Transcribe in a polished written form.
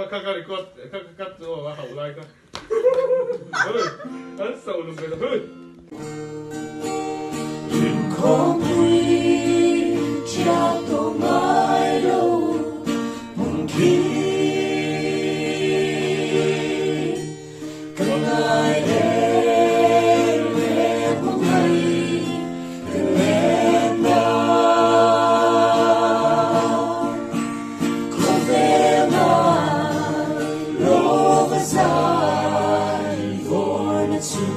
Kha ka record kha ka cut chu aw a hauh lai kha. Hei an soh lung ve lo hei. Inkhawmpui ṭhial tawh ngai lo hmun khi ka ngai em em a ngai ka len na khawvel ngai lova zai vawrna chu.